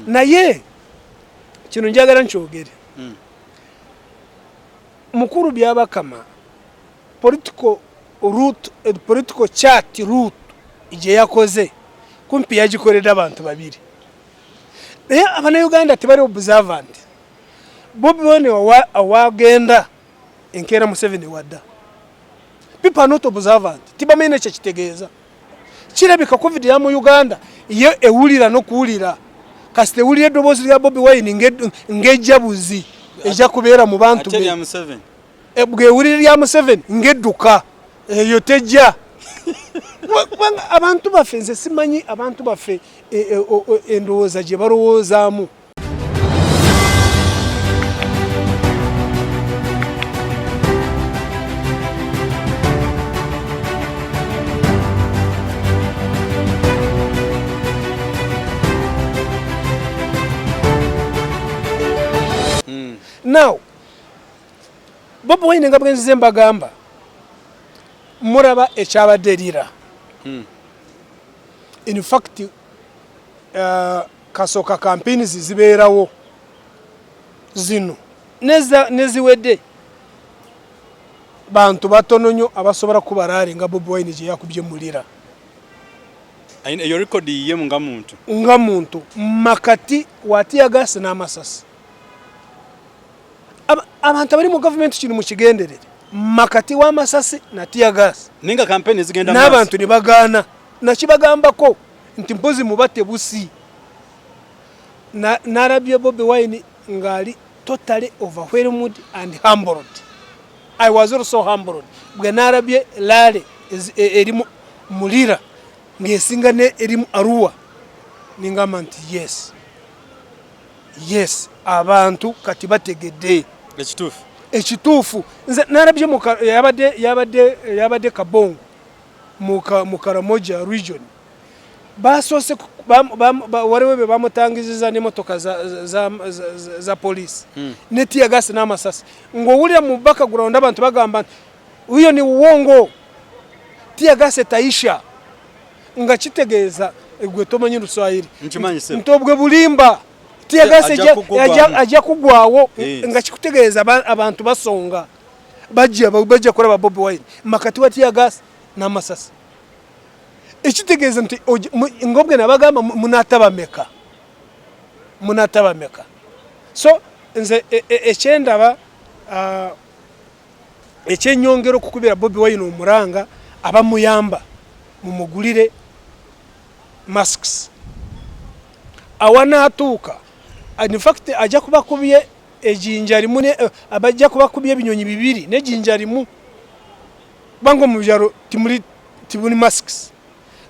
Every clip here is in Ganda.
Naye kino njagala nkyogere. Mukulu Byabakama political route, political chart route gye yakoze kumpi yagikoledde abantu babiri. Naye Abannayuganda tebali observant. Bobi Wine awagenda enkeera Museveni wadda. People are not observant. Tibamanyi nekyo kitegeeza. Kirabika COVID ya mu Uganda ye ewulira n'okuwulira. Kasita ewulira eddoboozi lya Bobi Wine ng'ejja buzi ejja kubeera mu bantu be. Bw'ewulira lya Museveni ng'edduka eyo tejja. Kubanga abantu baffe, nze simanyi abantu baffe endowooza gye balowoozaamu. Now, Bobi Wine nga bwenzize mbagamba, muraba ekyabadde erira. In fact, kasooka campaigns zibeerawo zino neziwedde bantu batono nnyo abasobola kuba rally nga Bobi Wine gye yakubye mulira. Eyo record yiye nga muntu. Nga muntu makati wa tear gas n'amasasi. Abantu abali mu gavumenti kino mukigenderere, makati w'amasasi na tear gas. Ninga campaign zigenda n'abantu ne bagaana. Nakibagambako nti mpozi mubate busi. Narabye Bobi Wine ng'ali totally overwhelmed and humbled. I was also humbled bwe narabye rally eri mulira ng'esinga ne eri mu Arua, ningamba nti yes, yes, abantu kati bategedde ekituufu. Ekituufu nze narabye yabadde Kabongo mu Karamoja region. Basoose waliwo be bamutangiziza n'emmotoka za poliisi ne tear gas n'amasasi, ng'owulira mu background abantu bagamba nti huyo ni uongo, tear gas etaisha, nga kitegeeza gwe tomanyi Luswahili nti obwe bulimba, tear gas ajja kugwawo, nga kikutegeeza abantu basonga bajja kulaba Bobi Wine makati wa tear gas n'amasasi. Ekitegeeza nti ngobwe nabagamba munatabameka, munatabameka. So nze ekyendaba ekyenyongera okukubira Bobi Wine omuranga, abamuyamba mumugulire masks awanaatuuka. In fact ajja kuba kubye ejinja limu, abajja kuba kubye ebinyonyi bibiri n'ejinja limu, kubanga mu byalo timuli tibuli masks.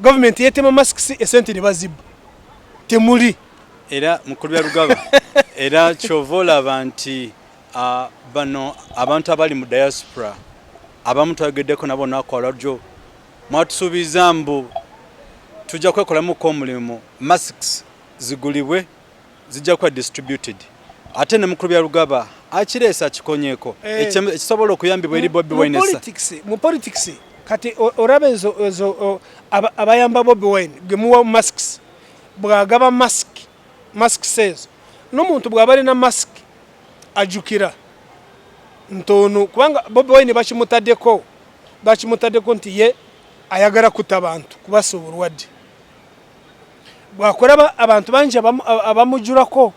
Government yetema masks, esente ne bazibba, temuli. Era mukulu Byarugaba, era kyova olaba nti bano abantu abali mu diaspora abamu twayogeddeko nabo olunaku olwajjo, mwatusuubiza mbu tujja kwekolamuko omulimu, masks zigulibwe, zijja kuba distributed. Ate ne mukulu Byarugaba akireese akikonyeeko ekisobola okuyambibwa eri Bobi Wine. Mu politics kati oraba ezo abayamba Bobi Wine gwe muwa masks, bwagaba masks ezo n'omuntu bw'aba alina mask ajjukira ntono, kubanga Bobi Wine bakimutaddeko nti ye ayagala kutta abantu kubasa obulwadde. Bwakulaba abantu bangi abamujjulako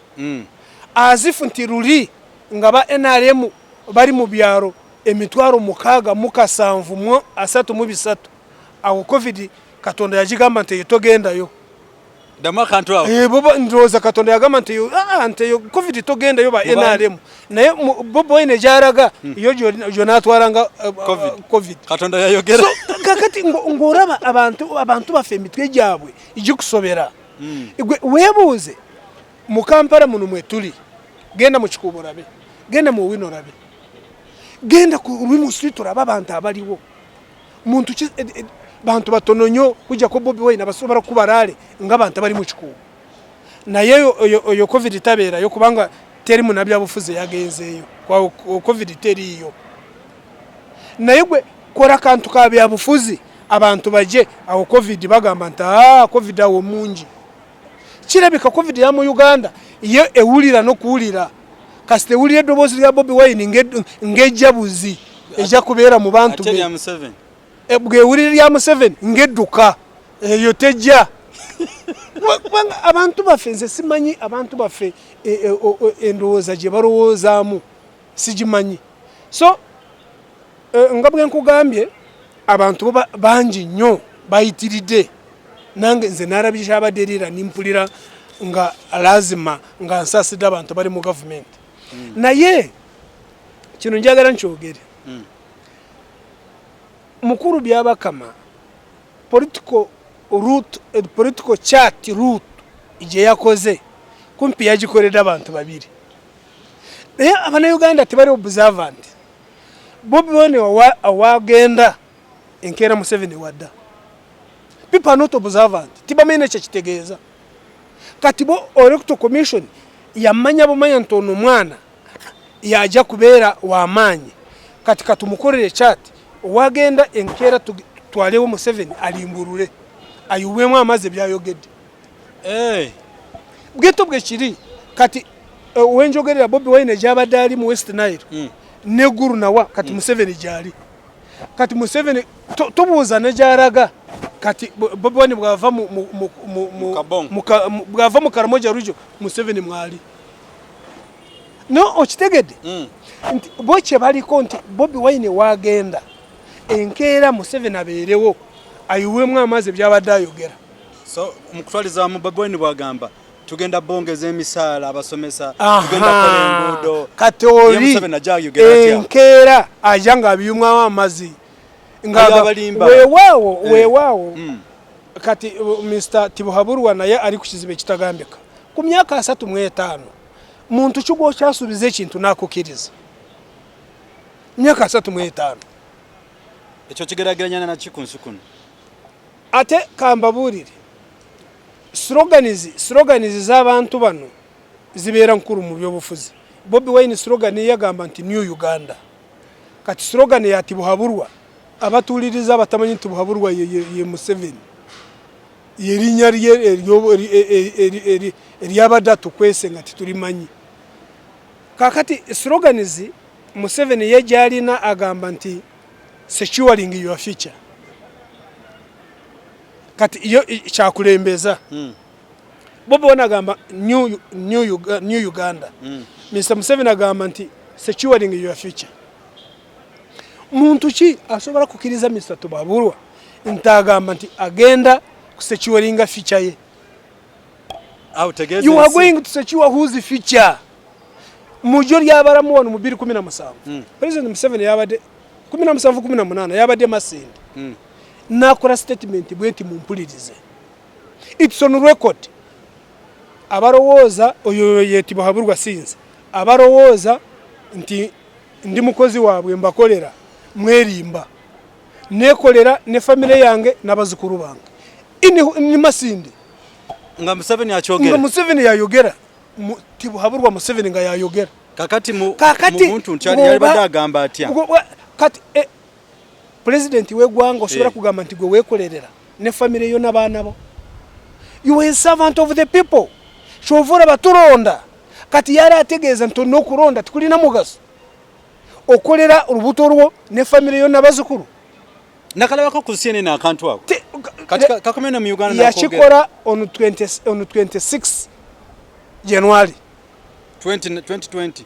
azifu nti luli nga ba NRM bali mu byalo 6,733, awo COVID Katonda yagigamba nti eyo togendayo. Ddamu akantu awo. Ndowooza Katonda yagamba nti eyo COVID togendayo ba NRM, naye Bobi Wine gy'alaga yo gy'onaatwalanga COVID. Katonda yayogera. Kakati ng'olaba abantu baffe emitwe gyabwe gikusobera. Weebuuze mu Kampala muno mwe tuli, genda mu Kikuubo olabe, genda mu Owino olabe, genda ku Ruimu Street olabe abantu abaliwo. Muntu ki, bantu batono nnyo kujjako Bobi Wine abasobola kuba rally ng'abantu abali mu Kikuubo. Naye oyo COVID tabeerayo kubanga teri munnabyabufuzi yagenzeeyo, COVID teriiyo. Naye gwe kola akantu ka byabufuzi abantu baje, awo COVID bagamba nti COVID awo mungi. Kirabika COVID ya mu Uganda ye ewulira n'okuwulira, kasita ewulira eddoboozi lya Bobi Wine ng'ejja buzi, ejja kubeera mu bantu Ate be. lya Museveni? Bw'ewulira lya Museveni ng'edduka, eyo tejja. Kubanga abantu baffe, nze simanyi abantu baffe endowooza gye balowoozaamu sigimanyi. So nga bwe nkugambye, abantu bo bangi nnyo bayitiridde. Nange nze narabye kyabadde erira, nimpulira nga lazima nga nsaasidde abantu bali mu gavumenti. Naye kino njagala nkyogere. Mukulu Byabakama, political route, political chart route gye yakoze kumpi yagikoledde abantu babiri, naye Abannayuganda tebali observant. Bobi Wine awagenda enkeera Museveni wadda. People are not observant, tibamanyi nekyo kitegeeza. Kati bo Electoral Commission yamanya bumanya nti ono omwana yajja kubeera wamaanyi, kati katumukorere chart, owagenda enkeera twalewo Museveni alimburule ayiwemu amazzi byayogedde. Bwito bwe kiri. Kati wenjogerera, Bobi Wine gyabadde ali mu West Nile neggulu nawa kati Museveni gyali. Kati Museveni tubuuza ne gyalaga. Kati Bobi Wine bwava Kabong. Bwava mu Karamoja Rujo, Museveni mwali no okitegedde nti bo kye baliko nti Bobi Wine wagenda enkeera Museveni abeerewo ayiwemu amazzi byabadde ayogera. So mukutwalizaamu, Bobi Wine bwagamba tugenda bongeza emisaala abasomesa, tugenda kukola enguudo, Kati ye oli Museveni ajja ayogera atya? Enkeera ajja ng'abiyumwamu amazzi. Ayo abalimba. Weewaawo, weewaawo. Kati Mr Tibuhaburwa naye ali ku kizibu ekitagambika. Ku myaka 35, muntu ki gwokyasuubiza ekintu n'akukkiriza? Myaka 35. Ekyo kigeraageranya naki ku nsi kuno? Ate kambabuulire, slogans z'abantu bano zibeera nkulu mu byobufuzi. Bobi Wine slogan ye yagamba nti "New Uganda". Kati slogan ya Tibuhaburwa, abatuuliriza abatamanyi nti Buhaburwa ye Museveni, yerinnya lye eryabadde atukwese nga titulimanyi. Kakati slogans Museveni ye gyalina agamba nti "Securing your future". Kati yo kyakulembeza. Bobi Wine agamba new Uganda. Mr Museveni agamba nti "Securing your future". Muntu ki asobola kukkiriza Mr Tubabulwa nti agamba nti agenda kusecuringa future ye? Awo tegeeza You are ensi. going to secure whose future? Mujo lyabalamu wano mu 2017, President Museveni yabadde 17 18 yabadde Masindi, nakola statement bwenti, mumpulirize, it's on record. Abalowooza oyo ye Tibuhaburwa sinze, abalowooza nti ndi mukozi waabwe mbakolera, mwerimba. Nekolera ne famire yange n'abazukulu bange. Ini Masindi. Nga Museveni Nga akyogera. Museveni yayogera. Tibuhaburwa Museveni nga yayogera. Kakati mu Kakati mu muntu nti yalibadde agamba atya? Kati pulezidenti w'eggwanga osobola kugamba nti gwe weekolerera ne famire yo n'abaana bo? You are a servant of the people. Kyova olaba tulonda. Kati yali ategeeza nti olina okulonda tikulina mugaso, okolera olubuto lwo ne famire yo n'abazukulu. Nakalabako ku CNN akantu ako. Kati kakomye ne mu Uganda nakogera. Yakikola on 20, on 26 January. 20 2020?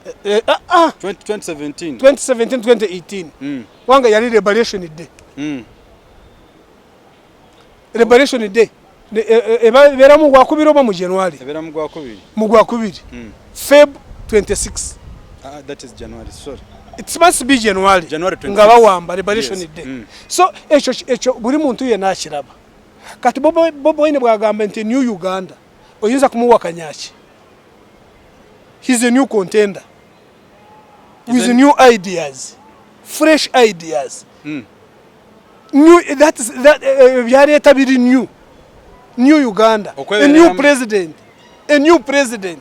Ah. 2017. 2017, 2018. Kubanga yali Liberation Day. Liberation Day ebeera mu gwakubiri oba mu January? Ebeera mu gwakubiri. Mu gwakubiri. Feb 26. Ah, that is January, sorry. It must be January. January 26. Nga bawamba Liberation Day. So ekyo buli muntu yenna akiraba. Kati Bobi Wine bwagamba nti "New Uganda", oyinza kumuwakanyaki? He's a new contender with new ideas, fresh ideas. New, that is, that, byaleeta biri new. New Uganda, a new Okwebereramu. president, a new president.